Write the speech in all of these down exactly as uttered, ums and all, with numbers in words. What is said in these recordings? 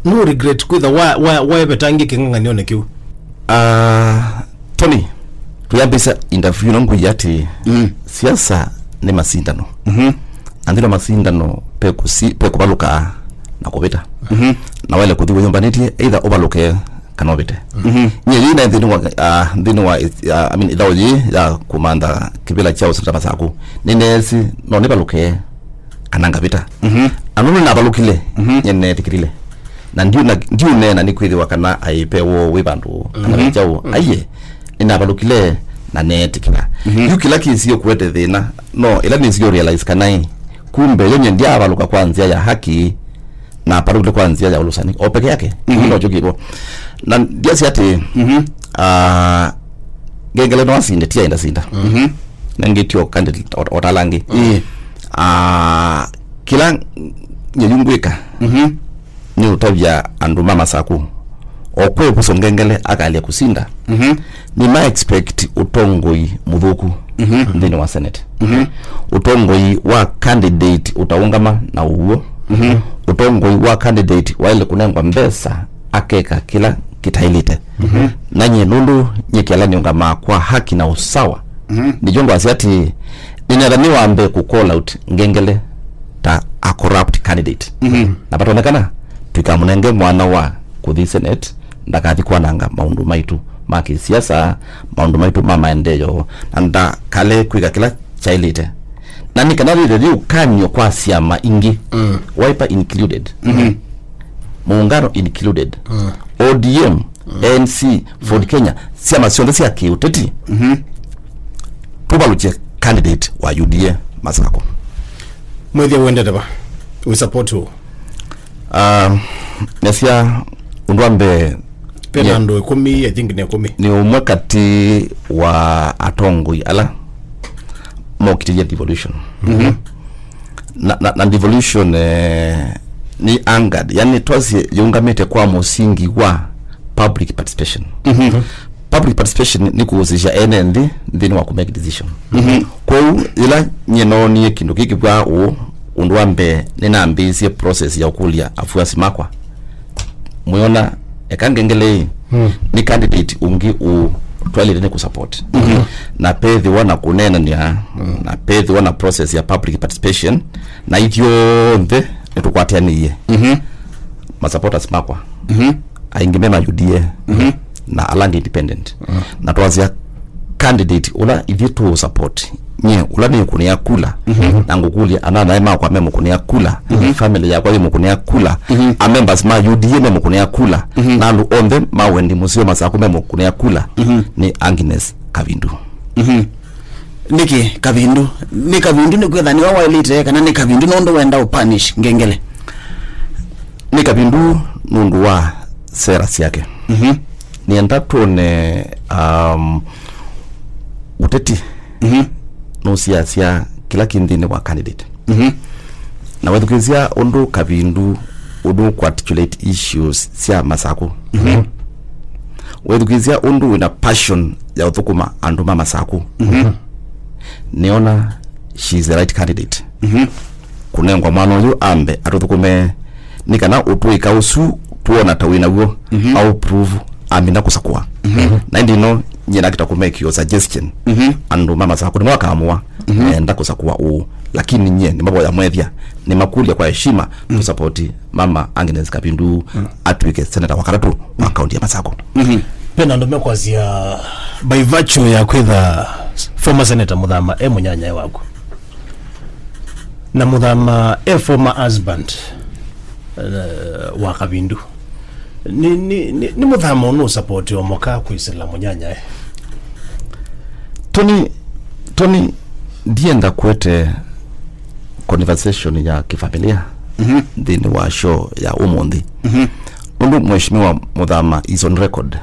No regret kwĩtha wa, wa, waevetangie kĩng'ang'anĩonĩ kĩu. Ah, Tony, tũyambĩsya interview ĩno ngwĩie atĩ Mm. siasa nĩ masindano. Mhm. Na nthĩnĩ wa masindano pe kũsi-, pe kũvalũka na kũvĩta. Mhm. Na waĩle kũthi wĩyũmbanĩtye, either ũvalũke kana ũvĩte. Mhm. Nyie yu naĩ nthĩnĩ wa, ah, nthĩnĩ wa, ah, I mean, ĩthaũ yĩĩ ya kũmantha kĩvĩla kya ũseneta Masaku, nĩneesĩ no nĩvalũke kana ngavĩta. Mhm. Na nũndũ nĩnavalũkile, Mhm. nyie nĩneetĩkĩlile. Na ndiũna-, ndiũneena nĩkwĩthĩwa kana aĩ pe woo wĩ vandũ kana Mhm. ve kyaũ. Mhm. Aiye, nĩnavalũkile na neetĩkĩla. Mhm. Yu kĩla kĩsie kũete thĩna, no ĩla nĩsie ũrealize kana ĩ, kumbe yo nyie ndyaavalũka kwa nzĩa ya haki, na avalũkile kwa nzĩa ya ũlũsani o peke yake. Mhm. Nokyo kĩvo. Na ndyasya atĩ, Mhm. ah, Ngengele no asinde, ti aĩ ndasinda. Mhm. Nengĩtio candidate o, o ta ala angĩ. Ĩĩ. Ah, kĩla nyie yu ngwĩka, Mhm. nĩ ũtavya andũ ma Masaku, o kwĩ ĩvuso Ngengele akalya kũsinda, Mhm. nĩma expect ũtongoi mũthũku Mhm. nthĩnĩ wa Senate. Mhm. Ũtongoi wa candidate ũtaũngama na ũw'o. Mhm. Ũtongoi wa candidate waĩle kũnengwa mbesa akeka kĩla kĩtaĩlĩte. Mhm. Na nyie nũndũ nyie kĩla nĩũngamaa kwa haki na ũsawa, Mhm. nĩkyo ngwasya atĩ nĩnetha nĩwambe kũ call out Ngengele ta a corrupt candidate. Mhm. Na vatonekana, tũikamũnenge mwanya wa kũthi Senate, ndakathi kwananga maũndũ maitũ ma kĩsiasa, maũndũ maitũ ma maendeeo, na ndakale kwĩka kĩla kyaĩlĩte. Na nĩ kana yĩthĩe yĩũkany'o kwa syama ingĩ, Mm. Wiper included, Mhm. Muungano included, Mm. O D M, Mm. A N C, Ford Kenya, syama syonthe sya kĩũteti, Mhm. tũvalũkye candidate wa U D A Masaku. Mwĩthĩa wendete va? We support who? Ah, nesya ũndũ wa mbee, Pena nye- andũ ĩkũmi, I think nĩ ĩkũmi. Nĩ ũmwe katĩ wa atongoi ala mokitĩlye devolution. Mhm. Na, na, na devolution, eh, nĩ anchored, yani twasye yĩũngamĩte kwa mũsingi wa public participation. Mhm. Public participation nĩ kũhusisha ene nthĩ nthĩnĩ wa kũ make decision. Mhm. Kwoou, yĩla nyie noonie kĩndũ kĩkĩ vaa ũũ, ũndũ wa mbee nĩnambĩĩsye process ya ũkũlya afuasi makwa, mwĩona, eka Ngengele ĩ, Mm. nĩ candidate ũngĩ ũ twaĩlĩte nĩ kũ support. Mhm. Na pethĩwa na kũneenanĩa, Mm. na pethĩwa na process ya public participation, na ithyonthe nĩtũkwatĩanĩie. Mhm. Ma supporters makwa. Mhm. Aingĩ me ma U D A, Mhm. na ala angĩ independent. Mm. Na twasya candidate ũla ithyĩ tũ support, nyie ũla nĩkũnĩa kula, Mhm. na ngũkũlya ananae makwa memũkũnĩa kula, Mhm. family yakwa yĩmũkũnĩa kula, Mhm. a members ma U D A memũkũnĩa kula, Mhm. na andũ onthe ma wendi mũseo Masaku memũkũnĩa kula, Mhm. nĩ Agnes Kavindu. Mhm. Nĩkĩ Kavindu? Nĩ Kavindu nĩkwĩtha nĩwe waĩlĩte, kana nĩ Kavindu nũndũ wenda ũ punish Ngengele? Nĩ Kavindu nũndũ wa sera syake. Mhm. Nĩenda twone, um, ũteti Mhm. nũsiasya kĩla kĩ nthĩnĩ wa candidate. Mhm. Na wethukĩĩsya ũndũ Kavindu ũndũ kũ articulate issues sya Masaku. Mhm. Wethukĩĩsya ũndũ wĩna passion ya ũthũkũma andũ ma Masaku. Mhm. Nĩona she is the right candidate. Mhm. Kũnengwa mwana ũyũ ambe atũthũkũme nĩ kana ũtũĩka ũsu tuona ta wĩ naw'o, Mhm. au prove amina kũsakũa. Mhm. Na ĩndĩ ĩno nyie nakĩta kũ make your suggestion. Mhm. Andũ ma Masaku nĩmo makamũa Mhm. meenda kũsakũa ũũ. Lakini nyie nĩmavoya mwethya, nĩmakũlya kwa heshima, Mm. tũsapoti Mama Agnes Kavindu Mm. atw'ĩke seneta wa katatũ wa kaunti ya Masaku. Mhm. Pena andũ mekwasya by virtue ya kwĩtha former senator Mũthama e mũnyanyae waku, na Mũthama e former husband, eh, wa Kavindu. Nĩ, nĩ, nĩ, nĩ Mũthama ũnũ ũsapoti Omoka kwĩsĩla mũnyanyae? Tony, Tony, ndienda kwete conversation ya kĩfamilia Mhm. nthĩnĩ wa show ya ũmũnthĩ. Mhm. Nũndũ Mheshimiwa Mũthama is on record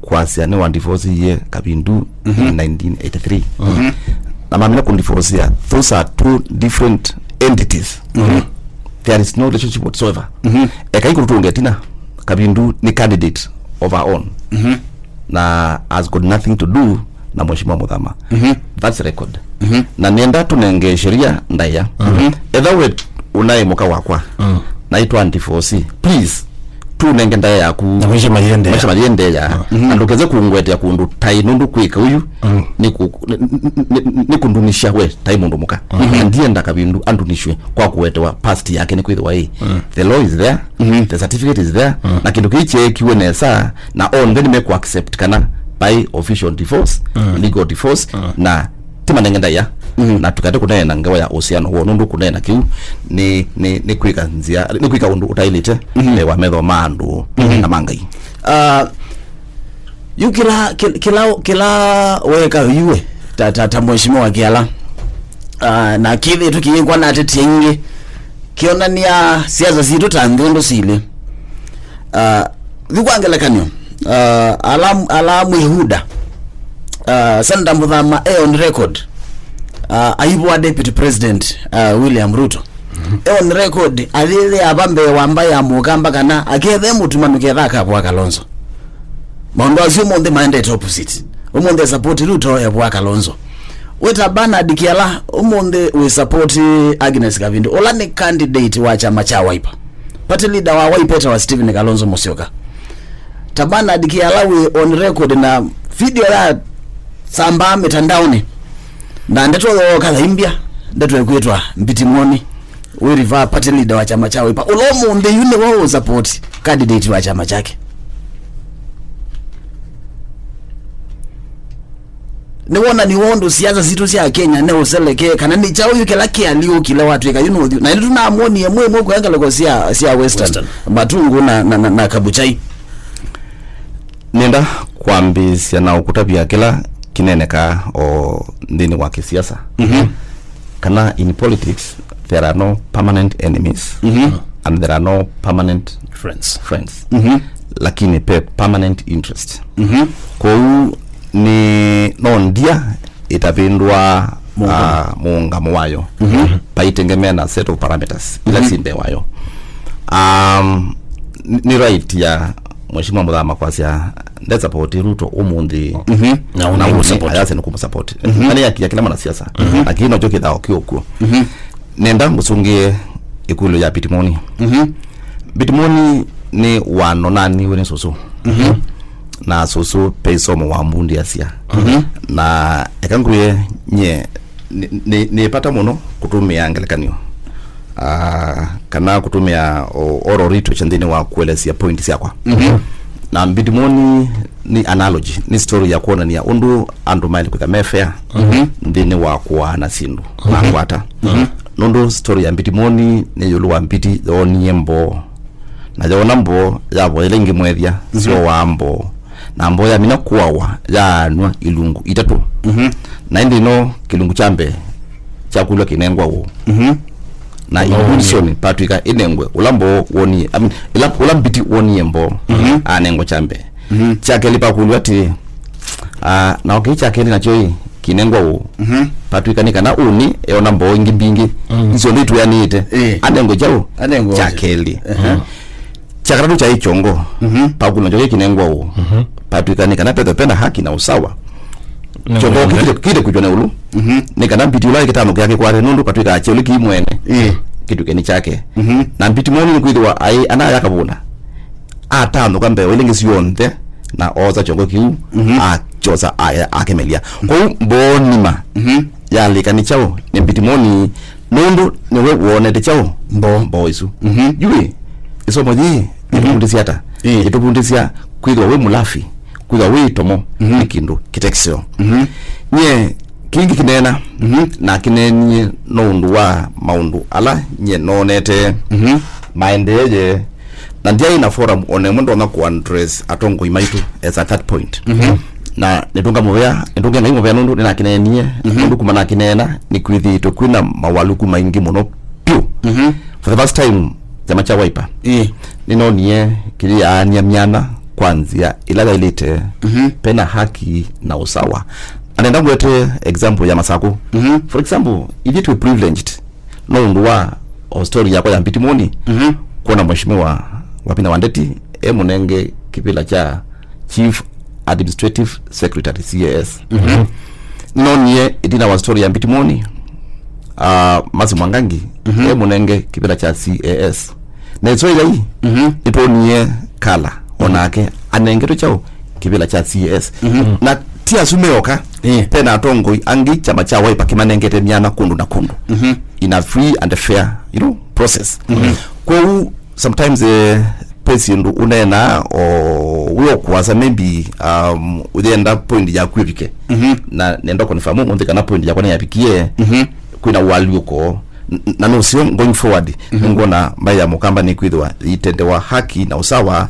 kwasya nĩwa divorce-ie Kavindu Mhm. in nineteen eighty-three. Mhm. Na mamina kũ divorce-ia, those are two different entities. Mhm. There is no relationship whatsoever. Mhm. Ekai kũtũtũnga ĩtina, Kavindu nĩ candidate of her own. Mhm. Na has got nothing to do na Mheshimiwa Mũthama. Mhm. That's record. Mhm. Na nĩenda tũnenge sheria ndaĩa. Mhm. Etha we ũnaĩ mũka wakwa, Mm. naitwa divorce, please, tũnenge ndaĩa yaku. Na maisha mathiĩ ndea. Maisha mathiĩ ndea. Mhm. Na ndũkese kũngwetea kũndũ tai nũndũ kwĩka ũyu Mm. nĩ kũ-, nĩ, nĩ, nĩ, nĩ kũndunisha we tai mũndũ mũka. Mhm. Na ndienda Kavindu andunishwe kwa kũwetewa past yake nĩ kwĩthĩwa ĩ. Mm. The law is there, Mhm. the certificate is there, Mm. na kĩndũ kĩĩ kyeekiwe nesa, na onthe nĩmekũ accept kana by official divorce, Mm. legal divorce, Mm. na ti manenge ndaĩa, Mhm. na tukate kũneena ngewa ya uhusiano woo, nũndũ kũneena kĩu nĩ, nĩ, nĩ kwĩka nzĩa, nĩ kwĩka ũndũ ũtaĩlĩte Mhm. mbee wa metho ma andũ Mhm. na ma Ngai. Ah, yu kĩla, kĩla, kĩla, kĩla weka yuwe, ta, ta, ta mheshimiwa Kiala. Ah, na kĩthĩ tũkĩyĩkwa na ateti aingĩ, kĩonania siasa sitũ ta nthĩ ũndũ silĩ. Ah, yu kwa ngelekany'o, ah, ala, ala mwĩhuda, ah, Senator Muthama e on record, ah, aivũa Deputy President, ah, William Ruto. E on record, ayĩthĩa ava mbee wa mbaĩ ya Mũkamba kana akethe mũtumanu ketha akavũa Kalonzo. Maũndũ asu ũmũnthĩ maendete opposite. Ũmũnthĩ e support Ruto, evũa Kalonzo. We ta Bernard Kiala, ũmũnthĩ wĩ support Agnes Kavindu, ũla nĩ candidate wa kyama kya Wiper. Party leader wa Wiper etawa Stephen Kalonzo Musyoka. Ta Bernard Kiala wĩ on record na video ya sambaa mitandaoni. Na ndeto yooka thaimbya, ndeto ĩkwĩtwa Mbitimoni. Wĩriva party leader wa kyama kya Wiper. Ũla ũmũnthĩ yu nĩwe ũ support candidate wa kyama kyake. Nĩwona nĩ wondũ siasa sitũ sya Kenya nĩ ũseleke, kana nĩ kyaũ yu kĩla kĩalyũkile watwĩka yu nũthiũ. Na ĩndĩ tũnamwonie ĩmwe ĩmwe kwa ngalĩko sya, sya Western, Western. Matungu na, na, na, na Kabuchai. Nenda kwambĩĩsya na ũkũtavya kĩla kĩneenekaa o nthĩnĩ wa kĩsiasa. Mhm. Kana in politics, there are no permanent enemies Mhm. and there are no permanent Friends. Friends. Mhm. Lakini pe permanent interest. Mhm. Kwoou nĩ no ndia ĩtavĩndũa Mũũngamo. Ah, mũũngamo wayo. Mhm. Paitengemea na set of parameters ila Mhm. si mbee wayo. Um, n-, nĩ right ya Mheshimiwa Muthama kwasya ndesapoti Ruto ũmũnthĩ. Mhm. Na na ũnĩ ũnĩ support. Ayasya nĩ kũmũsapoti. Mhm. Na nĩ yakia kila mwanasiasa. Mhm. Lakini nocho kĩthao kĩokuo. Mhm. Nenda ngũsũngĩe ĩkũlyo ya Mbitimoni. Mhm. Mbitimoni nĩ wanonaniwe nĩ sũsũ. Mhm. Na sũsũ pe isomo wambundiasya. Mhm. Na eka ngwĩe nye nĩ, nĩ, nĩ vata mũno kũtũmĩa ngelekany'o. Ah, kana kũtũmĩa o-, oral rhetoric nthĩnĩ wa kũelesya point syakwa. Mhm. Na Mbitimoni nĩ analogy, nĩ story ya kwonania ũndũ andũ maĩle kwĩka me fair Mhm. nthĩnĩ wa kũaana syĩndũ Mhm. makwata. Mhm. Nũndũ story ya Mbitimoni nĩ ĩũlũ wa mbiti yoonie mboo. Na yoona mboo, yavoya ĩla ĩngĩ mwethya, Mhm. syowaa mboo. Na mboo yamina kũawa, yaanw'a ilungu itatũ. Mhm. Na ĩndĩ ĩno kĩlungu kya mbee kyakũlw'a kĩnengwa ũũ. Mhm. Na Mboo illusion patwĩka ĩnengwe ũla mboo wonie, I mean, ĩla, ũla mbiti wonie mboo, Mhm. anengwa kya mbee. Mhm. Kya kelĩ pakũlw'a atĩĩ, ah, na o kĩĩ kya kelĩ nakyo ĩ, kĩnengwa ũũ. Mhm. Patwĩka nĩ kana ũnĩ eona mboo ingĩ mbingĩ. Mm. Isyonthe itwĩanĩĩte. Ĩ. Anengwe kyaũ? Anengwe kya kyaũ? Kelĩ. Ehe. Mm. Kya katatũ kyaĩ kyongo. Mhm. Pakũlw'a nakyo kĩnengwa ũũ. Mhm. Patwĩka nĩ kana pethe pena haki na usawa. Nĩ kyongo wende. Kĩte, kĩte kwĩtwa na ĩũlũ. Mhm. Nĩ kana mbiti ũla ĩkĩtanũkĩa kĩkwate nũndũ patwĩkaa kyeũlĩ kĩ mwene. Ĩ. Kĩtw'ĩke nĩ kyake. Mhm. Na Mbitimoni nĩ kwĩthĩwa aĩ anaya kavũna. Atanũka mbee wa ila ingĩ syonthe, na oosa kyongo kĩu, Mhm. akyosa aya akemelya. Kwoou mboo nima Mhm. yalĩka nĩ kyaũ? Nĩ Mbitimoni, nũndũ nĩwe wonete kyaũ? Mboo. Mboo isu. Mhm. Yu ĩ, ĩsomo yĩĩ Mhm. yĩtũvundĩsya ata? Ĩ. Yĩtũvundĩsya kwĩthĩwa wĩ mũlafi, kwĩthĩwa wĩ ĩtomo Mhm. nĩ kĩndũ kĩte kĩseo. Mhm. Nyie kĩngĩ kĩneena, Mhm. na kĩneenie no ũndũ wa maũndũ ala nyie noonete Mhm. maendeeye, na ndyaĩ na forum o na ĩmwe ndonya kũaddress atongoi maitũ as at that point. Mhm. Na nĩtũngamũvea, nĩtũngĩa Ngai mũvea nũndũ nĩnakĩneenie, Mhm. nũndũ kuma nakĩneena nĩkwĩthĩĩtwe kwĩna mawalũku maingĩ mũno vyũ. Mhm. For the first time, kyama kya Wiper Ĩĩ. nĩnonie kĩyĩyaany'a myanya kwa nzĩa ĩla yaĩlĩte, Mhm. pena haki na ũsawa. Na nenda ngwete example ya Masakũ. Mhm. For example, ithyĩ twĩ privileged no ũndũ wa o story yakwa ya Mbitimoni, Mhm. kwona Mheshimiwa Wavinya Wandeti e mũnenge kĩvĩla kya Chief Administrative Secretary, C A S. Mhm. Nĩnonie ĩtina wa story ya Mbitimoni, uh, Mercy Mwangangi Mhm. e mũnenge kĩvĩla kya C A S. Na ĩsoĩlai, Mhm. nĩtwonie Kala, onake anengetwe kyaũ? Kĩvĩla kya C A S. Na ti asu meoka, Eh. Pena atongoi angĩ kyama kya Wiper kĩmanengete myanya kũndũ na kũndũ, in a free and fair, you know, process. Kwoou sometimes, eh, pe syĩndũ ũneenaa o wĩ o kũasa, maybe, um, ũyenda point yaku ĩvike. Na nenda confirm ũmũnthĩ kana point yakwa nĩyavikie. Kwĩna ũalyũko. N- na nũseo, going forward, nĩngwona mbaĩ ya Mũkamba nĩkwĩthĩwa yĩitendewa haki na ũsawa,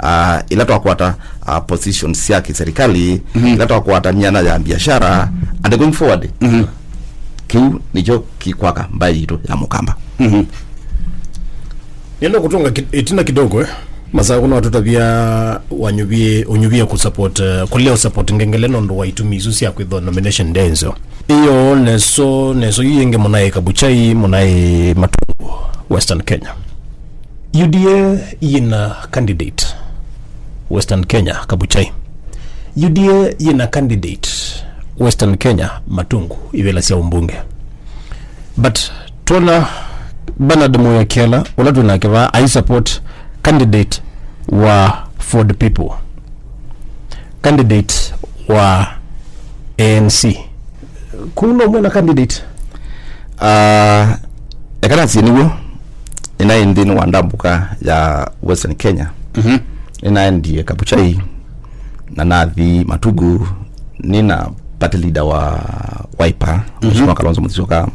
ah, ĩla twakwata, ah, positions sya kĩserikali, ĩla twakwata myanya ya biashara, and going forward, kĩu nĩkyo kĩkwaka mbaĩ yitũ ya Mũkamba. Nĩenda kũtũnga ki- ĩtina kidogo, eh. Masaku no atũtavya wanyuvie, ũnyuvie kũsupport, eh, kũlea ũsupport ngengele nũndũ wa itumi isu sya kwĩthwa nomination ndenzeo. Iyo neso, neso yu yĩngĩ mũnaĩ Kabuchai, mũnaĩ Matungu, Western Kenya. U D A yĩna candidate Western Kenya, Kabuchai. U D A yĩna candidate Western Kenya, Matungu, ivĩla sya ũmbunge. But twona Bernard Muya Kiala, ũla twĩ nake vaa, ai support candidate wa Ford People, candidate wa A N C. Kũu no mwena candidate? Ah, eka nasie nĩw'o, nĩnaĩ nthĩnĩ wa ndambũka ya Western Kenya. Nĩnaendie Kabuchai, na nathi Matungu, nĩna party leader wa Wiper, Mheshimiwa Kalonzo Musyoka,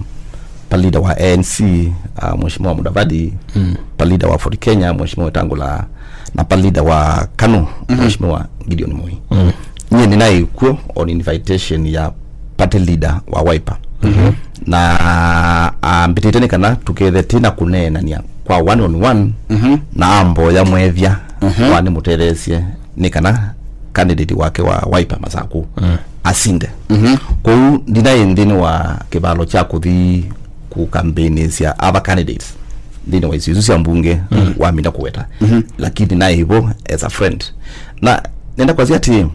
party leader wa A N C, uh, Mheshimiwa Mudavadi, party leader wa Ford Kenya, Mheshimiwa Wetangula, na party leader wa KANU, Mheshimiwa Gideon Moi. Nyie nĩnaĩ kw'o on invitation ya party leader wa Wiper. Na ambĩtĩte nĩ kana tũkethe tĩna kũneenania kwa one on one, na amboya mwethya wa nĩmũtetheesye nĩ kana candidate wake wa Wiper Masaku asinde. Kwoou ndinaĩ nthĩnĩ wa kĩvalo kya kũthi kũkambeĩnĩsya other candidates nthĩnĩ wa isio isu sya mbunge waminda kũweta. Lakini naĩ vo as a friend. Na nenda kwasya atĩ,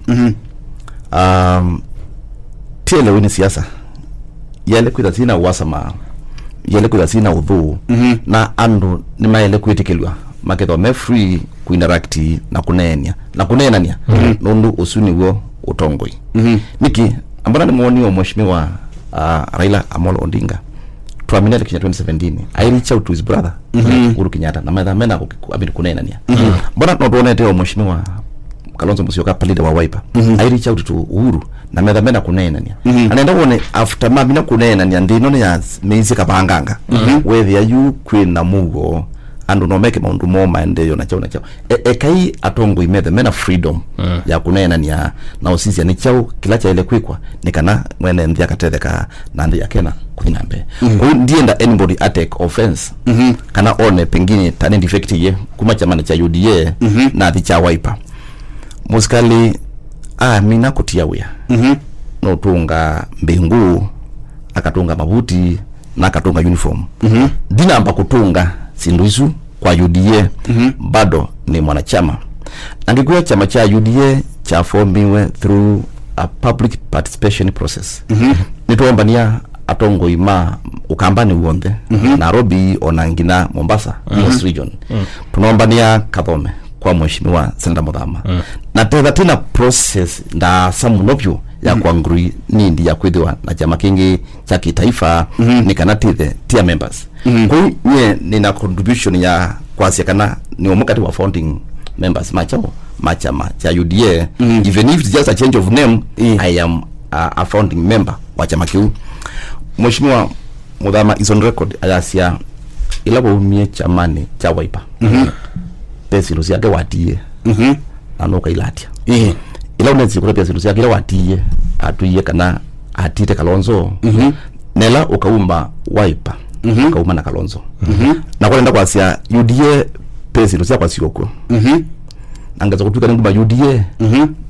um, ti elewi nĩ siasa. Yaĩle kwĩtha sina uasama, yaĩle kwĩtha sina ũthũ, na andũ nĩmaĩle kwĩtĩkĩlw'a makethwa me free kũinteract na kũneenania na kũneenania, nũndũ ũsu nĩw'o ũtongoi. Nĩkĩ? Ambona nĩmwonie o Mheshimiwa, uh, Raila Amolo Odinga, twamina election ya twenty seventeen, I reach out to his brother, Uhuru Kenyatta, na metha mena kũ- kũ- I mean, kũneenania. Mbona no tuonete o Mheshimiwa Kalonzo Musyoka, leader wa Wiper, I reach out to Uhuru, na metha mena kũneenania. Na nenda wone after mamina kũneenania, nthĩ ĩno nĩ ya meisye kavanganga. Wethĩa yu kwĩna mũuo, andũ no meke maũndũ moo maendeeo na kyaũ na kyaũ. E- ekai atongoi methe mena freedom ya kũneenania na ũsisya nĩ kyaũ kĩla kyaĩle kwĩkwa nĩ kana mwene nthĩ akatetheka na nthĩ yake na kũthi na mbee. Kwoou ndienda anybody atake offense kana one pengine ta nĩ defect ye kuma kyamanĩ kya U D A nathi kya Wiper. Mũsikalĩ amina kũtia wĩa, nũtũnga mbĩngũ, akatũnga mavuti, na akatũnga uniform. Ndinamba kũtũnga syĩndũ isu kwa U D A, bado nĩ mwanachama. Na ngĩkwĩa kyama kya U D A kyafomiwe through a public participation process. Nĩtwombania atongoi ma Ũkambanĩ w'onthe, Nairobi, ona nginya Mombasa, Coast Region. Tũnombania Kathome kwa Mheshimiwa Senator Muthama. Na tetha twĩna process ndaasa mũno vyũ ya kwa nguri nindi ya kwĩthĩwa na kyama kĩngĩ kya kitaifa, nĩ kana tithe tia members. Kwoou nyie nĩna contribution ya kwasya kana nĩ ũmwe katĩ wa founding members ma kyaũ, ma kyama kya U D A. Even if it's just a change of name, I am a, a founding member wa kyama kĩu. Mheshimiwa Muthama is on record ayasya ĩla waumie kyamanĩ kya Wiper, ve syĩndũ syake watiie, na nũkailatya. Ĩĩ. Ĩla ũnesie kũtavya syĩndũ syake ila watiie, atwiie kana atiĩte Kalonzo, na ĩla ũkauma Wiper, ũkauma na Kalonzo. Na kwanenda kwasya U D A, ve syĩndũ syakwa syĩ o kw'o. Na ngesa kũtw'ĩka nĩ nguma U D A,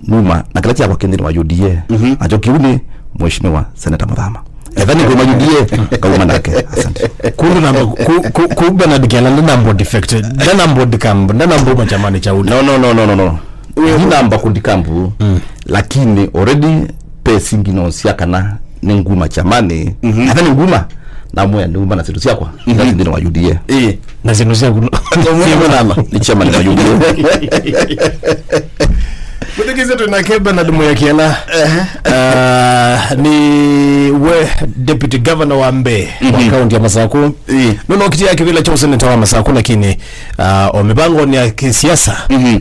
numa na kĩla kyakwa kĩ nthĩnĩ wa U D A. Nakyo kĩu nĩ Mheshimiwa Senator Muthama. Etha nĩ nguma U D A, kauma nake. Asante. Kundu namba ku- ku- ku Bernard Kiala ndanambo defect, ndanambo decamp, ndanambo uma kyamani kya U D A. No, no, no, no, no, no. Ndinamba kũdikambu, lakini already pe signals sya kana nĩ nguma kyamani. Etha nĩ nguma, Namwĩa nĩuma na syĩndũ syakwa, ila nthĩnĩ wa U D A. Ĩĩ. Na syĩndũ syaku no. Nĩ mũthama, nĩ chairman wa U D A. Mũthikĩĩsya twĩ nake Bernard Mwea Kĩela. Ehe. Ah, nĩ we deputy governor wa mbee wa kaunti ya Masaku. Ĩĩ. Nũnokitie kĩvĩla kya ũseneta wa Masaku, lakini, ah, o mĩvangonĩ ya kĩsiasa,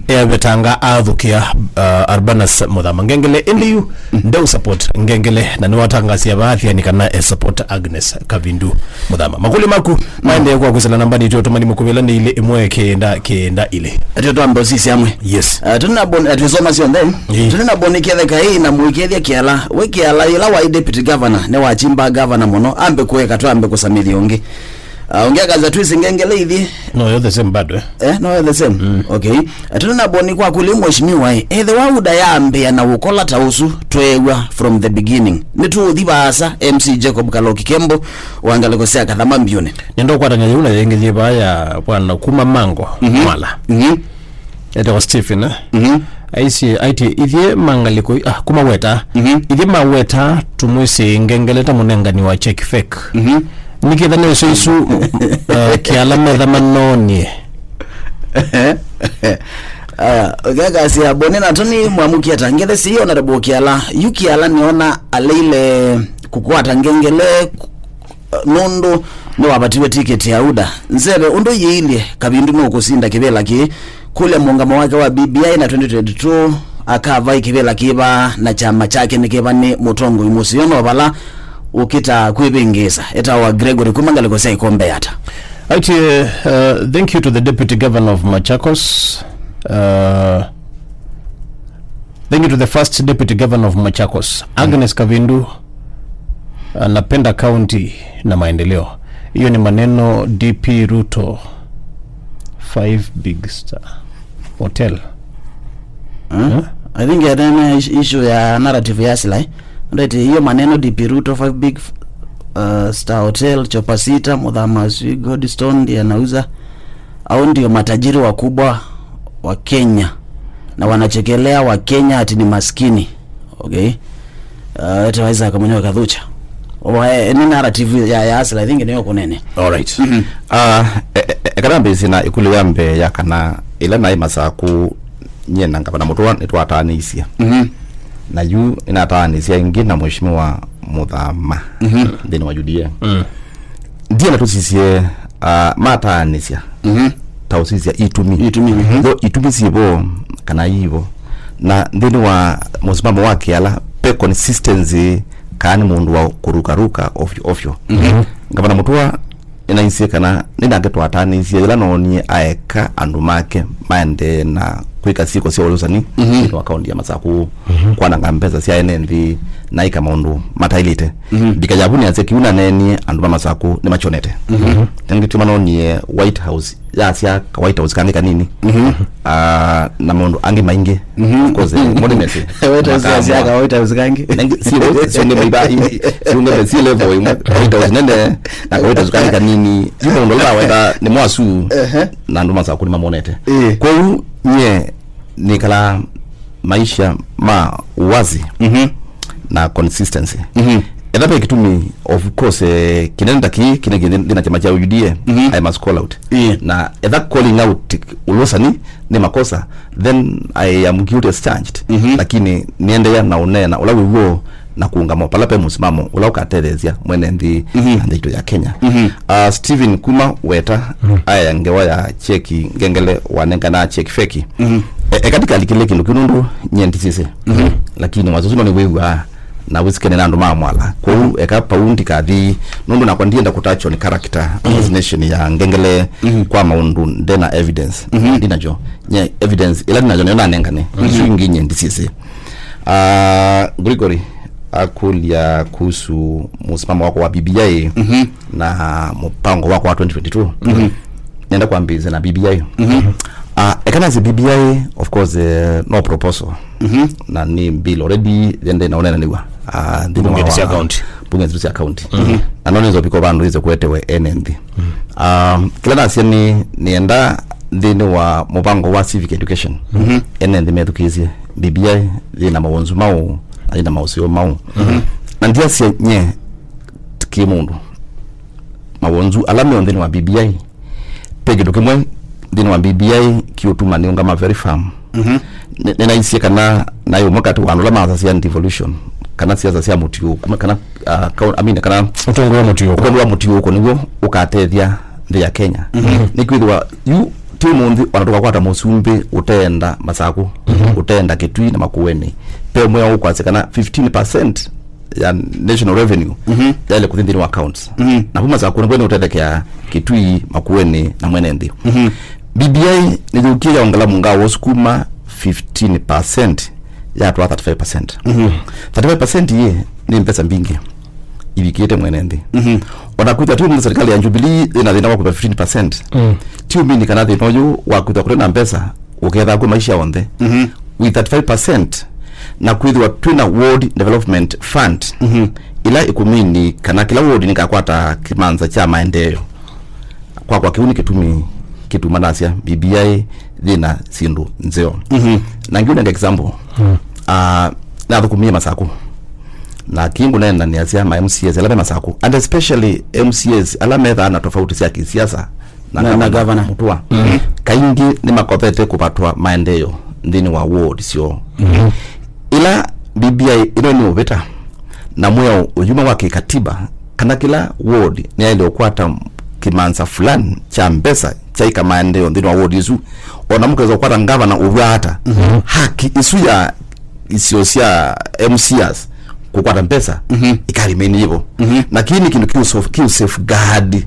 evetanga athũkĩa, ah, Urbanus Mũthama Ngengele. Ĩndĩ yu ndeu support Ngengele, na nĩwatangasia vaa athiani kana e support Agnes Kavindu Mũthama. Makũlyo maku maendee kwa kwĩsĩla nambani itũ, tũmani mũkuvĩla nĩ ilĩ ĩmwe kenda kenda ilĩ. Atĩ twambe ũsisi amwe. Yes. Ah, tũnĩ na bon-, atĩ soma syonthe. Ĩĩ. Tũnĩ na Boni Ketheka ĩĩ na Mũikethya Kĩala. We Kĩala, yĩla waĩ deputy governor, nĩwachimba governor mũno, ambe kũeka twambe kũsamĩthya ũngĩ. Ah, ũngĩ akaza twĩsĩ Ngengele ithi. No, you're the same bado, eh? Eh, no, you're the same. Mm. Okay. Tũnĩ na Boni kwa kũlĩ mheshimiwa, eh, ethĩwa UDA yambĩa na ũkola ta ũsu tweew'a from the beginning. Nĩtũũthi vaasa, M C Jacob Kaloki Kembo, wa ngalĩko sya Kathama Mbyũnĩ. Nĩndũkwatany'a yĩu na yĩngĩ yĩ vaa ya bwana kuma Mango, Mwala. Mhm. Etawa Stephen, eh? Mhm. Aisye, aitie, ithyĩ ma ngalĩko, ah, kuma Weta. Mhm. Ithyĩ ma Weta, tũmwĩsĩ Ngengele ta mũnengani wa check fake. Mhm. Nĩkĩtha nĩsyo isu, uh, Kĩala metha manonie. Aya, ũkekasia Boni na Tony mwamũkie ta Ngengele si Honorable Kĩala. Yu Kĩala nĩona aleile kũkwata Ngengele, nũndũ nĩwavatiwe tiketi ya UDA. Nzeve ũndũ yĩilye, Kavindu nũkũsinda kĩvĩla kĩĩ. Kũlya mũũngamo wake wa B B I na twenty twenty-two, akavai kĩvĩla kĩĩ vaa na kyama kyake nĩkĩva nĩ mũtongoi mũseo no vala ũkĩtaa kwĩvĩngĩĩsa. Etawa Gregory kuma ngalĩko sya Ikombe Yata. Aitie, uh, thank you to the deputy governor of Machakos. Uh, Thank you to the first deputy governor of Machakos, Agnes Kavindu. Anapenda county na maendeleo. Hiyo ni maneno D P Ruto, five big star hotel. Huh? Huh? I think ya tena ish-, issue ya narrative ya Sly. Ndio hiyo maneno D P Ruto, five big, uh, star hotel, Chopper Sita, Mudhama, sijui Goldstone ndiye anauza. Hao ndio matajiri wakubwa wa Kenya na wanachekelea wa Kenya ati ni maskini. Okay. Uh, ete Isaac mwenyewe Kathucha. Wa, eh, ni narrative ya, ya Hustler, I think niyo kunene. All right. Mhm. Ah, e, e, e, kana mbisi na ikulu ya mbee ya kana ila naĩ Masaku, nyie na ngavana Mũtũa nĩtwataanĩisye. Mhm. Na yu nĩnataanĩisye ĩngĩ na Mheshimiwa Mũthama, mhm, nthĩnĩ wa U D A. Mm. Ndiye na tũsisye, ah, mataanĩsya. Mhm. Ta ũsisya itumi. Itumi, mhm. Yo itumi sivo kana ivo. Na nthĩnĩ wa mũsimamo wa Kĩala, pe consistency, kana nĩ mũndũ wa kũrukaruka ovyo ovyo. Mhm. Ngavana Mũtũa nĩnaisye kana nĩ nake twatanĩisye yĩla noonie aeka andũ make maendee na kwĩka syĩko sya ũlũsani, mhm, nthĩnĩ wa kaunti ya Masaku, mhm, kwananga mbesa sya ene nthĩ na ĩka maũndũ mataĩlĩte. Mhm. Mbika ya vu nĩasya kĩu naneenie andũ ma Masaku nĩmakyonete. Mhm. Nĩngĩ kĩu manonie White House, yasya ka White House kangĩ kanini. Mhm. Ah, na maũndũ angĩ maingĩ. Mhm. Of course, eh, mũndũ nĩmesĩ. White House makamba. Yasya ka White House kangĩ. Nengĩ, si White, siunge maiba, i-, i-, siunge me, si level ĩmwe. White House nene, na ka White House kangĩ kanini. Yu maũndũ ala wenda nĩ mwasu, ehe, na andũ ma Masaku nĩmamonete. Ĩĩ. Kwoou, nyie nĩkalaa maisha ma uwazi, mhm, na consistency. Mhm. Etha ve kĩtumi, of course, eh, kĩnene ta kĩĩ, kĩna kĩthĩ na kyama kya U D A, mhm, I must call out. Ĩĩ. Na etha calling out ũlũsani nĩ makosa, then I am guilty as charged. Mhm. Lakini nĩendeea na ũneena ũla wĩ w'o na kũũngama pala pe mũsimamo ũla ũkatetheesya mwene nthĩ, mhm, na nthĩ itũ ya Kenya. Mhm. Ah, Stephen kuma Weta, mhm, aya ngewa ya cheki Ngengele wanengana cheki feki. Mhm. E, eka ndikalikĩle kĩndũ kĩu nũndũ nyie ndisisĩ. Mhm. Lakini wasya ũsu no nĩwĩw'aa na wĩsikene na andũ ma Mwala. Kwoou eka pau ndikathi, nũndũ nakwa ndienda kũtachwa nĩ character, mhm, assassination ya Ngengele, mhm, kwa maũndũ nde na evidence. Mhm. Ndinakyo. Nye evidence ĩla ndinakyo nĩyo nanengane. Mhm. Isu ingĩ nye ndisisĩ. Ah, Gregory akũlya kuhusu mũsimamo wako wa B B I, mhm, na mũpango wako wa twenty twenty-two. Mhm. Nenda kwambĩĩsya na B B I. Mhm. Ah, eka nasye B B I, of course, eh, no proposal. Mhm. Na nĩ bill already yende na ũnenanĩw'a, ah, nthĩnĩ wa mbunge sya county. Mbunge sya county. Mhm. Na no nĩnzovika vandũ ĩse kũetewe ene nthĩ. Mhm. Um, kĩla nasya nĩ, nĩenda nthĩnĩ wa mũvango wa civic education, mhm, ene nthĩ methukĩĩsye B B I yĩ na mawonzu maũ, na yĩ na maũseo maũ. Mhm. Na ndiasya nye kĩ mũndũ. mawonzu ala me nthĩnĩ wa B B I. Pe kĩndũ kĩmwe nthĩnĩ wa B B I kĩũtuma nĩũngama very firm. Mhm. Nĩ- nĩnaisye kana naĩ ũmwe katĩ wa andũ ala maasasya devolution, kana siasa sya mũtiũũko, kana, ah, kau- I mean, kana ũtongoi wa mũtiũũko. Ũtongoi wa mũtiũũko nĩw'o ũkatethya nthĩ ya Kenya. Mhm. Nĩkwĩthĩwa yu ti ũmũnthĩ ona tũkakwata mũsumbĩ ũteenda Masakũ, mhm, ũteenda Kĩtui na Makueni, pe ũmwe ũkwasya kana fifteen percent ya national revenue, mhm, yaĩle kũthi nthĩnĩ wa accounts. Mhm. Na kuma Sakũ nĩkwene ũtethekea Kĩtui, Makueni na mwene nthĩ. Mhm. B B I nĩyũkie yaongela mũngao ũsu kuma fifteen percent yatwaa thirty-five percent. Mhm. Thirty-five percent ĩĩ nĩ mbesa mbingĩ ivikĩte mwene nthĩ. Mhm. Ona kwĩthwa ti ũmũnthĩ serikali ya Jubilee ĩna thĩna wa kũiva fifteen percent. Mm. Ti ũmini kana thĩna ũyũ wa kwĩthwa kũte na mbesa ũkethaa kwĩ maisha onthe. Mhm. With thirty-five percent, na kwĩthĩwa twĩna Ward Development Fund, mhm, ĩla ĩkũmini kana kĩla ward nĩkakwata kĩmanza kya maendeeo. Kwakwa kĩu nĩ kĩtumi kĩtuma nasya B B I yĩna syĩndũ nzeo. Mhm. Na ngiũnenga example. Mm. Ah, nathũkũmie Masakũ. Na kĩngũneenanĩasya ma M C As ala me Masakũ, and especially M C As ala methaa na tofauti sya kĩsiasa na, na, na gavana, gavana Mũtua. Mm. Kaingĩ nĩmakothete kũvatwa maendeeo nthĩnĩ wa ward syoo. Mm. Ĩla B B I ĩno nĩ ũvĩta na mwĩao ũyuma wa kĩkatiba kana kĩla ward nĩyaĩle ũkwata kĩmanza fulani kya mbesa kyaika maendeeo nthĩnĩ wa ward ĩsu, ona mũkesa ũkwata gavana ũvw'a ata, mm-hmm, haki ĩsu ya isio sya M C As kũkwata mbesa, mhm, ĩkaremain yĩvo. Mhm. Na kĩĩ nĩ kĩndũ kĩũ sof- kĩũ safeguard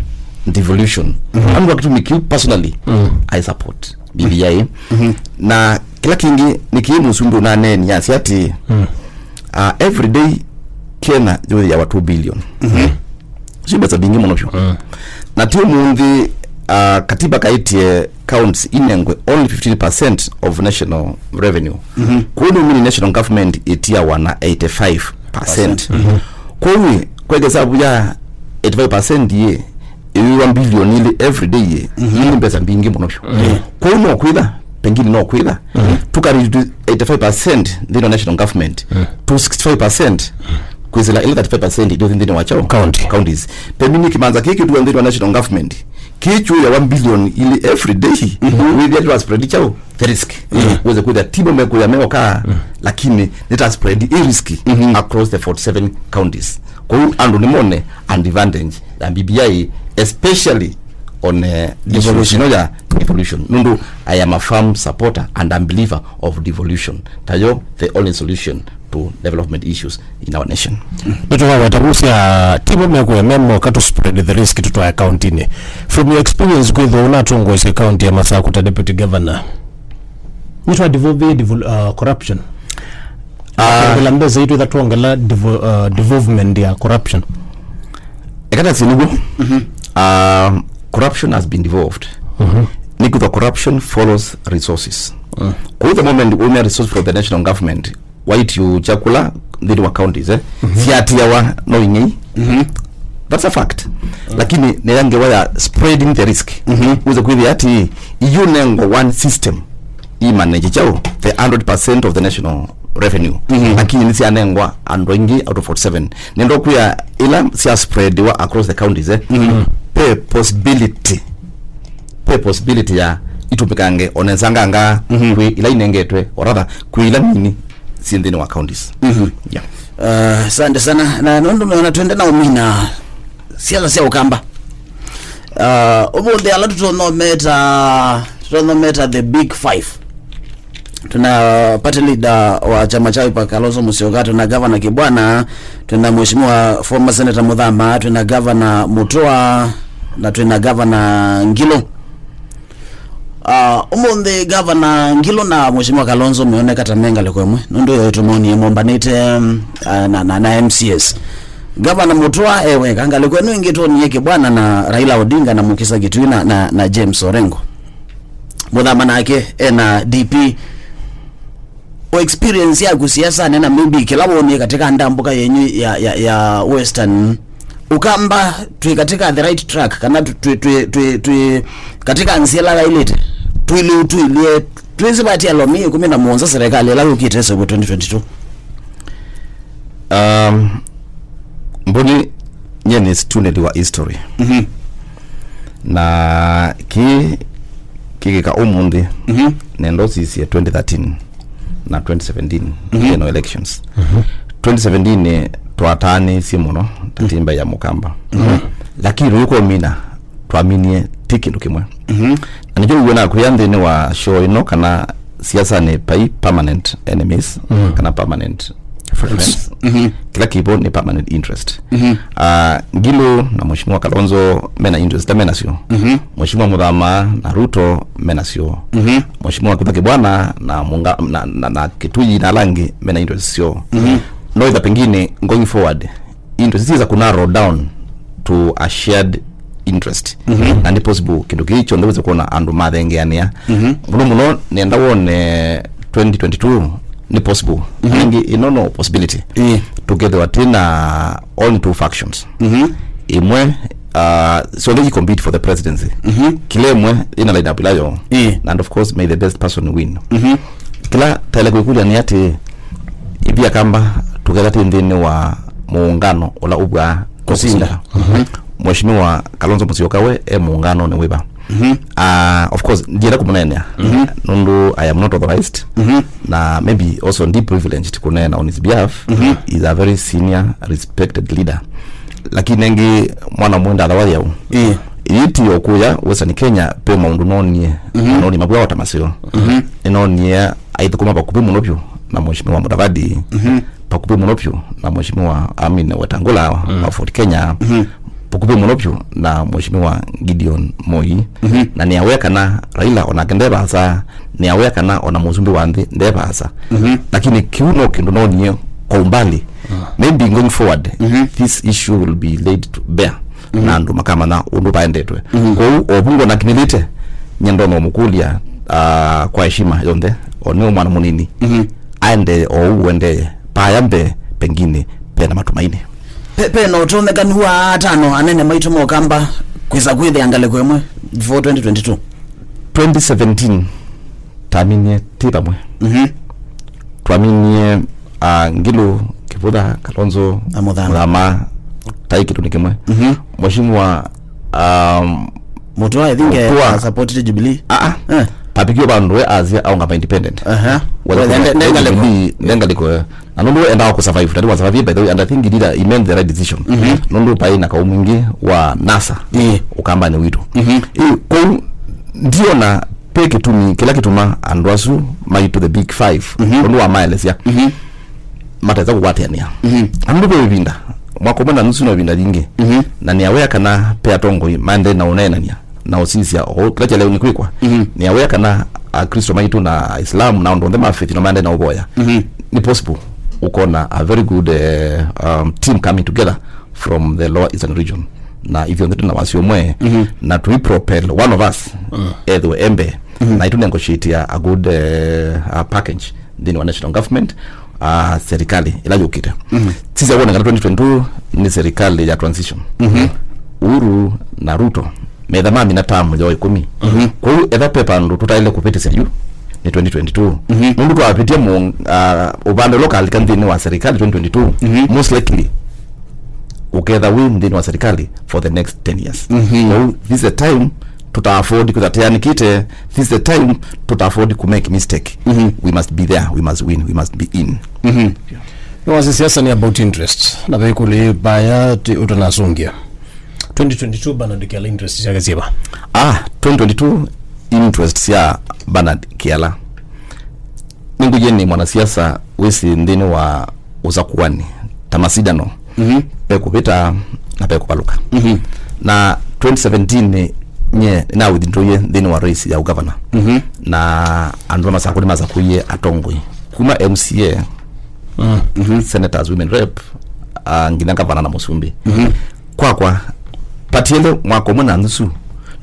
devolution. Mhm. Andũ wa kĩtumi kĩu personally, mm, I support B B I. Mhm. Na kĩla kĩngĩ nĩ kĩĩ mũsumbĩ ũnaneeni asya atĩ, mm, uh, every day Kenya yũthĩawa two billion. Mhm. Isu mbesa mbingĩ mũno vyũ. Mm. Na ti ũmũnthĩ, uh, katiba kaĩtye counties inengwe only fifteen percent of national revenue. Mhm. Kwoou nĩ mean national government ĩtiawa na eighty-five percent. Mhm. Kwoou ĩ, kwa ĩkĩsavu ya eighty-five percent ĩ, ĩwĩwa mbilioni ilĩ every day ĩ, mhm, nĩ mbesa mbingĩ mũno vyũ. Mhm. Kwoou no kwĩtha, pengine no kwĩtha, mhm, tũkareduce eighty-five percent nthĩnĩ wa national government, mhm, to sixty-five percent kwĩsĩla ĩla thirty-five percent ĩtũthi nthĩnĩ wa kyaũ? County. Counties. Pengine kĩmanza kĩĩ kĩtuwa nthĩnĩ wa national government kĩkyũyawa mbilioni ilĩ every day, mhm, wĩthĩa twa spread kyaũ? The risk. Mm. Wĩse kwĩthĩa timo mekũya meoka, mm, lakini nĩta spread ĩ risk, mhm, across the forty-seven counties. Kwoou andũ nĩmone advantage ya B B I, especially on, eh, issues ino ya devolution. Nũndũ I am a firm supporter and a believer of devolution. Tayo the only solution to development issues in our nation. Nĩtũkaweta kusya timo mekũya memoka to spread the risk tũtwae county-inĩ. From your experience kwĩthwa ũnatongoesye county ya Masakũ ta deputy governor, nĩtwa devolve devol- uh, corruption. Ah. Kũla mbesa itũ itha tuongela devo- uh, devolvement ya corruption. Ĩkata siniguo. Mhm. Um, corruption has been devolved. Mhm. Nĩkwĩthwa corruption follows resources. Mm. Kwoou the moment waumia resource from the national government, waitio chakula nthĩnĩ wa counties, eh? Mhm. Siatiawa no ing'ei. Mhm. That's a fact. Mm. Lakini nĩya ngewa ya spreading the risk. Mhm. Wĩse kwĩthĩa atĩ iyũnengwa one system imanage kyaũ? The hundred percent of the national revenue. Mhm. Lakini nĩsyanengwa andũ aingĩ out of forty-seven. Nĩndokwĩa ila sya spreadiwa across the counties, eh? Mhm. Pe possibility, pe possibility ya itũmĩkange onesa nganga, mhm, kwĩ ila inengetwe, or rather, kwĩ ila nini syĩ nthĩnĩ wa counties. Mhm. Yeah. Uh, asante sana. Na nũndũ nĩona twende na ũmina siasa sya Ũkamba. Uh, ũmũnthĩ ala tũtonometa, tũtonometa the big five. Tuna party leader wa chama cha Wiper Kalonzo Musyoka, tuna governor Kibwana, tuna mheshimiwa former senator Muthama, tuna governor Mutua, na tuna governor Ngilu. Ah, ũmũnthĩ gavana Ngilu na Mheshimiwa Kalonzo meoneka ta me ngalĩko ĩmwe, nũndũ yo tũmonie mombanĩte, mm, ah, na, na, na M C As. Gavana Mutua e weka, ngalĩko ĩno ĩngĩ twonie Kibwana na Raila Odinga na Mukisa Kitui na, na, na James Orengo. Muthama nake ena D P. O experience yaku siasani na maybe kĩla wonie katika ndambũka yenyu ya, ya, ya Western Ũkamba, twĩ katika the right track, kana tw- twĩ, twĩ, twĩ, twĩ katika nzĩa ĩla yaĩlĩte? Twĩlĩ, twĩlĩ, twĩsĩ vati alomi ĩkũmi na mũonza serikali ĩla yũkĩte ĩseũvw'e twenty twenty-two. Um, mboni nye nĩ student wa history. Mhm. Na kĩĩ kĩkĩka ũmũnthĩ, Mhm. nenda ũsisye twenty thirteen na twenty seventeen Mhm. general elections. Mhm. Twenty seventeen twataanĩisye mũno, tatimba ya Mũkamba. Mhm. Lakini rĩu kwamina, twaminie ti kĩndũ kĩmwe. Mhm. Na nĩkyo wĩw'ona kwĩa nthĩnĩ wa show ĩno kana siasanĩ pai permanent enemies, Mhm. kana permanent friends. Mhm. Kĩla kĩvo nĩ permanent interest. Mhm. Ah, Ngilu na Mheshimiwa Kalonzo mena interest, ta menasyo. Mhm. Mheshimiwa Muthama na Ruto menasyo. Mhm. Mheshimiwa Kutha Kibwana na Munga, na, na, na Kituyi na ala angĩ mena interest syo. Mhm. No itha pengine going forward, interest iweza ku narrow down to a shared interest. Mhm. Na nĩ possible kĩndũ kĩĩ kyonthe wĩse kuona andũ mathengeanĩa. Mhm. Mũno mũno nenda wone twenty twenty-two nĩ possible. Mhm. Angĩ ĩno no possibility. Ĩĩ. Tũkethĩwa twĩ na only two factions. Mhm. Ĩmwe, uh, so they compete for the presidency. Mhm. Kĩla ĩmwe ĩna line up ĩla yo. Ĩĩ. And of course, may the best person win. Mhm. Kĩla taĩle kwĩkũlya nĩ atĩ, ithyĩ Akamba tũketha twĩ nthĩnĩ wa mũũngano ũla ũvwaa Kũsinda. Kũsinda. Mhm. Mheshimiwa Kalonzo Musyoka we e mũũnganonĩ wĩva? Mhm. Ah, of course, ndienda kũmũneenea. Mhm. Nũndũ I am not authorized. Mhm. Na maybe also ndi privileged kũneena on his behalf. Mhm. He's a very senior, respected leader. Lakini engĩ mwana mwenda athawa yau. Ĩĩ. Ĩĩ ti o kũya Western Kenya pe maũndũ nonie. Mhm. Noni mavua ota maseo. Mhm. Nĩnonie aithũkũma vakuvĩ mũno vyũ na Mheshimiwa Mudavadi. Mhm. Vakuvĩ mũno vyũ na Mheshimiwa Amin Wetangula wa, Mm. wa Ford Kenya. Mhm. Vakuvĩ mũno vyũ na Mheshimiwa Gideon Moi. Mhm. Na nĩ aware kana Raila onake nde vaasa, nĩ aware kana ona mũsumbĩ wa nthĩ nde vaasa. Mhm. Lakini kĩu no kĩndũ nonie kwa umbali. Mm. Maybe going forward, Mhm. this issue will be laid to bear. Mhm. Na andũ makamanya ũndũ vaendetwe. Mhm. Kwoou, o vu ngona kinyĩlĩte, nye ndona ũmũkũlya, ah, kwa heshima yonthe, o nĩ mwana mũnini. Mhm. Aendee o ũu ũendee, paya mbee, pengine, pena matumaini. Pe, pe na ũtonyekanu wa atano anene maitũ ma Ũkamba kwĩsa kwĩthĩa ngalĩko ĩmwe before twenty twenty-two? Twenty seventeen, taminie ti vamwe. Mhm. Twaminie, ah, Ngilu, Kivutha, Kalonzo, Na Muthama. Muthama, tai kĩndũ nĩ kĩmwe. Mhm. Mheshimiwa, um, Mutua, I think, eh, Mutua. Supported Jubilee. Ah, ah. Eh. Papikiwa vandu we azia aungama independent. Aha. Whether Well, nde-, nde-, nde-, ngalĩko. Jubilee, nde ngalĩko, eh. Na nũndũ endawa kũsurvive, na nĩwa survive, by the way, and I think he did a, he made the right decision. Mhm. Nũndũ paĩ na kaũ mwingĩ wa NASA, Ĩĩ. Ũkambanĩ witũ. Mhm. Ĩĩ, kũu ndiona pe kĩtumi kĩla kĩtuma andũ asu maitũ the big five, Mhm. ũndũ wa maelesya, Mhm. matesa kũkwatĩanĩa. Mhm. Na nũndũ ve ĩvinda, mwaka ũmwe na nusu no ĩvinda yingĩ. Mhm. Na nĩ aware kana pe atongoi maendee na ũneenany'a na ũsisya o kĩla kyaĩle nĩ kwĩkwa. Mhm. Nĩ aware kana Akristo maitũ na Aislamu na andũ onthe ma faith no maendee na ũvoya. Mhm. Nĩ possible ũkona a very good, eh, um, team coming together from the Lower Eastern region. Na ithyonthe twĩ na wasyo ũmwe, Mhm. na tũi propel one of us, Mm. ethĩwe embe, Mhm. na itũ negotiate a good, eh, a package nthĩnĩ wa national government, ah, serikali ĩla yũkĩte. Mhm. Sisya wone kana twenty twenty-two nĩ serikali ya transition. Mhm. Uhuru na Ruto metha mamina tamu yo ĩkũmi. Mhm. Kwoou etha pe vandũ tũtaĩle kũvĩtĩsya yu nĩ twenty twenty-two. Mhm. Nũndũ twavĩtye mũ-, ah, ũvande ũla ũkalika nthĩnĩ wa serikali twenty twenty-two, Mhm. most likely ũketha wĩ nthĩnĩ wa serikali for the next ten years. Mhm. Kwoou this is the time tũta afford kwĩtha teanĩkĩte, this is the time tũta afford kũ make mistake. Mhm. We must be there, we must win, we must be in. Mhm. Nĩwasya siasa nĩ about interest. Na vaikũlĩ vaya ti ũtanasũngĩa. Twenty twenty-two Bernard Kiala interest syake syĩva? Ah, twenty twenty-two interest sya Bernard Kiala. Nĩngũie nĩ mwanasiasa wĩsĩ nthĩnĩ wa ũsakuani, ta macindano, Mhm. pe kũvĩta na pe kũvalũka. Mhm. Na twenty seventeen nye nĩnawithindũie nthĩnĩ wa race ya ũgavana. Mhm. Na andũ ma Masakũ nĩmasakũie atongoi. Kuma M C A, Mm. Mhm. Senators, women rep, ah, nginya gavana na mũsumbĩ. Mhm. Kwakwa, patiele mwaka ũmwe na nusu,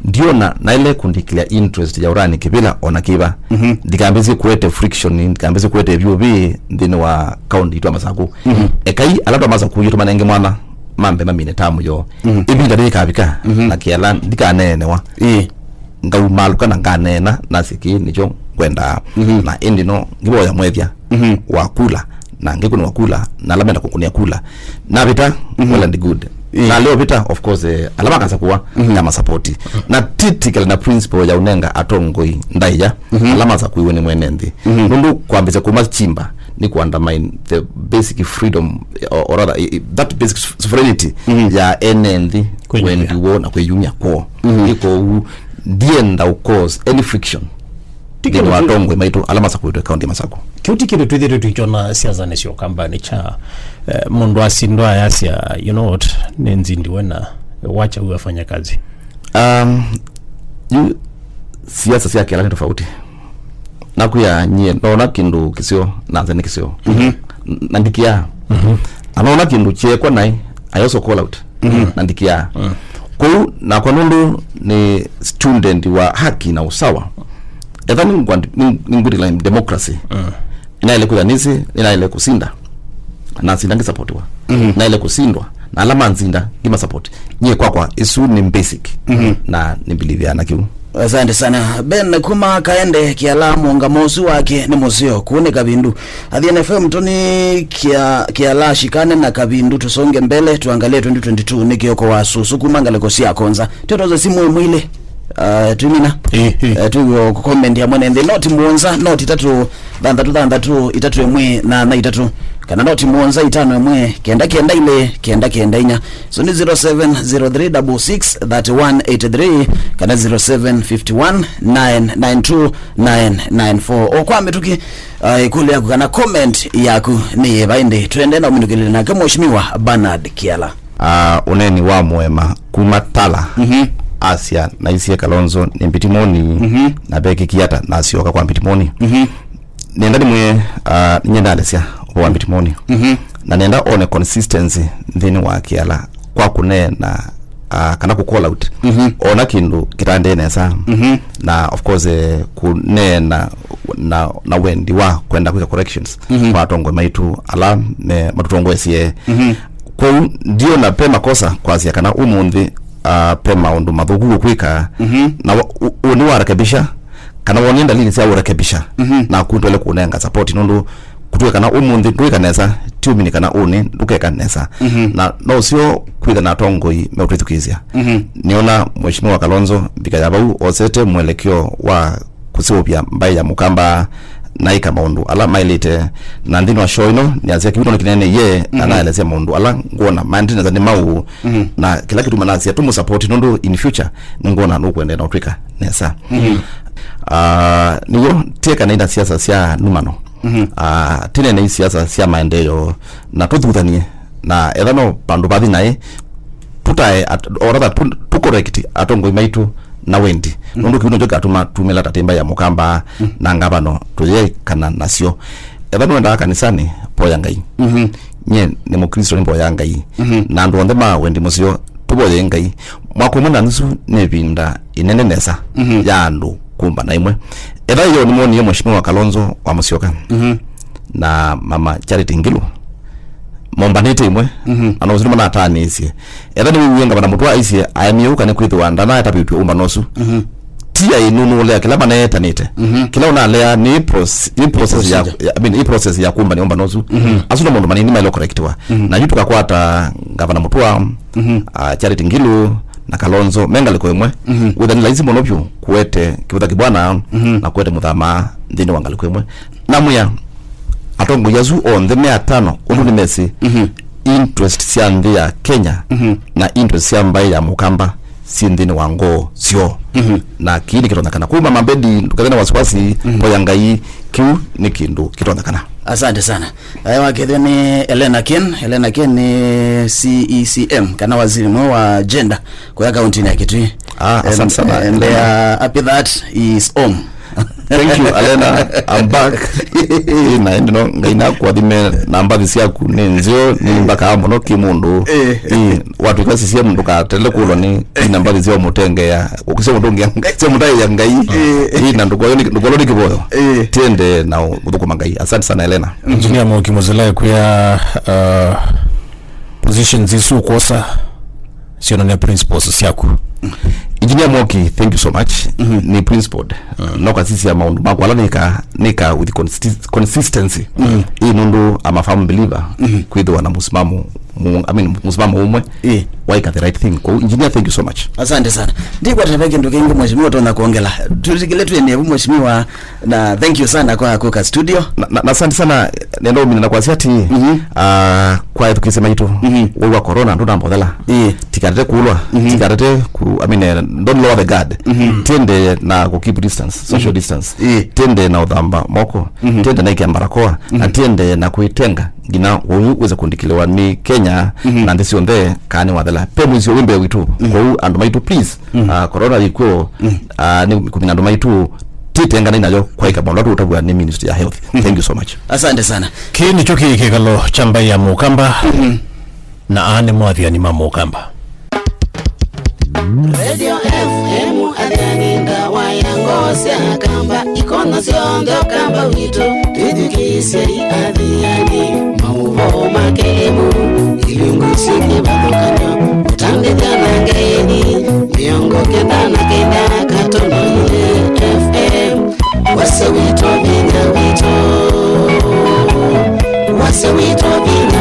ndiona naĩle kũndĩkĩlya interest ya ũrani kĩvĩla ona kĩva. Mhm. Ndikambĩsye kũete friction, ndikambĩsye kũete vyũvĩ nthĩnĩ wa kaunti itũ ya Masakũ. Mhm. Ekai ala twamasakũie tũmanenge mwana mambe mamine tamu yoo. Mhm. Ĩvinda nĩyĩkavika, Mhm. na Kiala ndikaneenewa. Ĩĩ. Ngaumalũka na nganeena, nasye kĩĩ nĩkyo ngwendaa. Mhm. Na ĩndĩ no ngĩvoya mwethya Mhm. wa kula, na ngĩkũnĩwa kula, na ala menda kũkũnĩa kula. Navĩta, Mhm. well and good. Ĩĩ. Na leo vita, of course, eh, ala makasakũwa, mhm, ya masapoti. Na titikala na principle ya ũnenga atongoi ndaĩa, mhm, ala masakuiwe nĩ mwene nthĩ. Mhm. Nũndũ kwambĩsya kũmachimba nĩ ku undermine the basic freedom, or, or rather, i-, i-, that basic s-, sovereignty, mhm, ya ene nthĩ, kwĩyumya, wendi woo na kwĩyumya kwoo. Mhm. Ĩ kwoou, ndienda u cause any friction. Ti nthĩnĩ wa kĩndũ tu- atongoi maitũ ala masakuĩtwe kaunti ya Masakũ. Kĩu ti kĩndũ twĩthĩtwe tũikyona siasanĩ sya Ũkambanĩ kya, eh, mũndũ asindwa ayasya, "You know what, nĩ nzindiwe na wacha huyu afanye kazi." Um, yu siasa sya Kĩala nĩ tofauti. Nakwĩa nyie, noona kĩndũ kĩseo na nze nĩ kĩseo. Mhm. N-, na ndikĩaa. Mhm. Anoona kĩndũ kyekwa naĩ, I also call out. Mhm. Na ndikĩaa. Mm. Kwoou nakwa nũndũ nĩ student wa haki na usawa, etha nĩngwĩtĩkĩla democracy, mm, nĩnaĩle kwĩtha nĩsĩ nĩnaĩle kũsinda, nasinda ngĩsapotiwa. Mhm. Naĩle kũsindwa, na ala manzinda ngĩmasapoti. Nyie kwakwa, ĩsu nĩ basic. Mhm. Na nĩ believe na kĩu. Asante sana. Ben kuma Kaende Kĩala, mũũngamo ũsu wake nĩ mũseo. Kũu nĩ Kavindu. Athiani F M, Tony Kia-, Kiala, shikane na Kavindu, tusonge mbele, tuangalie twenty twenty-two, nĩ kĩoko wa susu kuma ngalĩko sya Konza. Tio toze simu ĩmwe ile, uh, twimina. Ĩ, ĩ. Eh, tuiwe comment ya mwene nthĩ, noti mũonza, noti itatu, thanthatũ, thanthatũ, itatu ĩmwe, nana itatu, kana noti mũonza, itano ĩmwe, kenda, kenda ile, kenda, kenda inya. So nĩ zero seven zero three double six thirty one eighty three, kana zero seven fifty one nine nine two nine nine four. O kwa mĩtũkĩ, uh, ĩkũlyo yaku kana comment yaku nĩ yĩva ĩndĩ? Twende na ũminũkĩlĩle nake Mheshimiwa Bernard Kiala. Ah, ũneeni wa mũema kuma Tala, mhm, asya, "Naisye Kalonzo nĩ Mbitimoni, mhm, na vekĩkie ata nasyoka kwa Mbitimoni?" Mhm. Nenda nĩmwĩe, ah, nĩnyie ndalesya ũvoo wa Mbitimoni. Mhm. Na nenda one consistency nthĩnĩ wa Kĩala kwa kũneena, ah, kana kũ call out, mhm, ona kĩndũ kĩtaendee nesa. Mhm. Na of course, eh, kũneena na, na wendi wa kwenda kwĩka corrections, mhm, kwa atongoi maitũ ala me matũtongoesye. Mhm. Kwoou ndiona pe makosa kwasya kana ũmũnthĩ, ah, pe maũndũ mathũku ũkwĩka, mhm, na wa-, ũ-, ũnĩ warekebisha, kana wonie ndalili sya ũrekebisha, mhm, naku ndwaĩle kũnenga support, nũndũ kũtw'ĩka kana ũmũnthĩ ndwĩka nesa, ti ũmini kana ũnĩ ndũkeka nesa. Mhm. Na no ũseo kwĩtha na atongoi meũtwĩthukĩĩsya. Mhm. Nĩona Mheshimiwa Kalonzo mbika ya vau osete mwelekeo wa kũseũvya mbaĩ ya Mũkamba na ĩka maũndũ ala maĩlĩte. Na nthĩnĩ wa show ĩno, nĩasya kĩu nĩkĩneeneie, na, mhm, naelesya maũndũ ala ngwona maendete nesa nĩ maũ. Mhm. Na kĩla kĩtuma nasya tũmũsapoti, nũndũ in future nĩngwona nũkũendeea na ũtwĩka nesa. Mhm. Ah, nĩw'o, tiekane na siasa sya numano. Mhm. Ah, tinene i siasa sya maendeeo, na tũthuthanie, na etha no vandũ vathi naĩ, tũtae at-, or rather, tũ-, tũ correct atongoi maitũ na wendi. Mhm. Nũndũ kĩu nĩkyo kĩatuma tumĩla tatĩmba ya Mũkamba, mhm, na ngavano tũyekana nasyo. Etha nũendaa kanisanĩ, voya Ngai. Mhm. Nyie nĩ Mũkristo, nĩmboyaa Ngai. Mhm. Na andũ onthe ma wendi mũseo, tũvoyei Ngai. Mwaka ũmwe na nusu nĩ ĩvinda ĩnene nesa, mhm, ya andũ kũmbana ĩmwe. Etha ĩyo nĩmwonie Mheshimiwa Kalonzo wa Musyoka, mhm, na Mama Charity Ngilu mombanĩte ĩmwe, mhm, na no ũsu nĩmanataanĩisye. Etha nĩwĩwie Ngavana Mũtũa aisye aemie ũu kana kwĩthĩwa ndanaetavĩtw'e ũmbano ũsu. Mhm. Ti aĩ nũnũũlea kĩla maneetanĩte. Mhm. Kĩla ũnalea nĩ pros-, nĩ process ya, procedure, ya, I mean, ĩ process ya kũmbania ũmbano ũsu. Mhm. Asu no maũndũ manini maĩle kũkorekitiwa. Mhm. Na yu tũkakwata Ngavana Mũtũa, mhm, ah, Charity Ngilu na Kalonzo me ngalĩko ĩmwe. Mhm. Wĩtha nĩ laisi mũno vyũ kũete Kĩvũtha Kĩbwana, mhm, na kũete Mũthama nthĩnĩ wa ngalĩko ĩmwe. Na mwĩa, atongoi asu onthe me atano, ũndũ nĩmesĩ, mhm, interest sya nthĩ ya Kenya, mhm, na interest sya mbaĩ ya Mũkamba syĩ nthĩnĩ wa ngoo syoo. Mhm. Na kĩĩ nĩkĩtonyekana. Kuma Mambedi, ndũkethĩwe na wasiwasi, mhm, voya Ngai, kĩu nĩ kĩndũ kĩtonyekana. Asante sana. Aya wakethĩwa nĩ Elena Ken. Elena Ken nĩ C E C M, kana waziri mwe wa gender, kũya kaunti ya Kitui. Ah, asante sana, and, Elena. Uh, happy that he is home. Thank you, Alena. I'm back. Ĩ, na ĩndĩ no, Ngai nakũathime na mbathi syaku nĩ nzeo, nĩ mbaka mũno kĩ mũndũ. Eh. Ĩ, watwĩka C C M ndũkatele kũlwa nĩ, ĩ, na mbathi sya mũtengea. Ũkũsya mũtũngĩa Ngai, sya mũtaĩa Ngai. Eh. Ĩ, na ndũkolwe nĩ, ndũkolwe nĩ kĩvoyo. Eh. Tiende na ũ-, ũthũkũma Ngai. Asante sana, Elena. Engineer Mwoki Muzila kwĩa, uh, positions isu ũkwosa syonany'a principles syaku. Engineer Mwoki, thank you so much. Mhm. Nĩ principled. Mhm. No kasisya maũndũ makwa ala nĩka, nĩka with consi-, consistency. Mhm. Ĩ nũndũ I'm a firm believer, mhm, kwĩthĩwa na mũsimamo mu, I mean, mũsimamo ũmwe, ĩĩ, waika the right thing. Kwoou, engineer, thank you so much. Asante sana. Ndikwata ve kĩndũ kĩngĩ mheshimiwa ũtonya kuongela. Tũsikile twĩ nĩvu mheshimiwa, na thank you sana kwa kuka studio. Na, na, na asante sana, nenda ũmina na kwasya ati, mhm, ah, kwa ethukĩsya maitũ, mhm, wĩwa corona ndũnambothela. Ĩĩ. Tikarete kulwa, mhm, tikarete ku, I mean, eh, don't lower the guard. Mhm. Tiende na ku keep distance, social, mhm, distance. Ĩĩ. Tiende na ũthamba moko, mhm, tiende na ikia mbarakoa, na, mhm, tiende na kwĩtenga nginya ũu wĩse kũndikĩlĩwa nĩ Kenya, mhm, na nthĩ syonthe, kana nĩwathela. Pe mũisyo wĩ mbee witũ. Mhm. Kwoou andũ maitũ, please, mhm, ah, corona yĩkw'o, mhm, ah, nĩ kũmina andũ maitũ, titenganai nayo kwaika maũndũ tũtavw'a nĩ Ministry ya Health. Mhm. Thank you so much. Asante sana. Kĩĩ nĩkyo kĩĩ kĩkalo kya mbaĩ ya Mũkamba, mhm, na aa nĩmo athiani ma Mũkamba. Radio F M, athiani, ndawa ya ngoo sya Akamba, ikono syonthe Ũkamba witũ, twĩthukĩĩsyei athiani, maũvoo ma kĩlĩmu, ilungu syĩ kĩvathũkany'o, ũtandĩthya na ngeeni, mĩongo kenda na kenda katono ilĩ F M, wasya witũ, vinya witũ, wasya witũ, vinya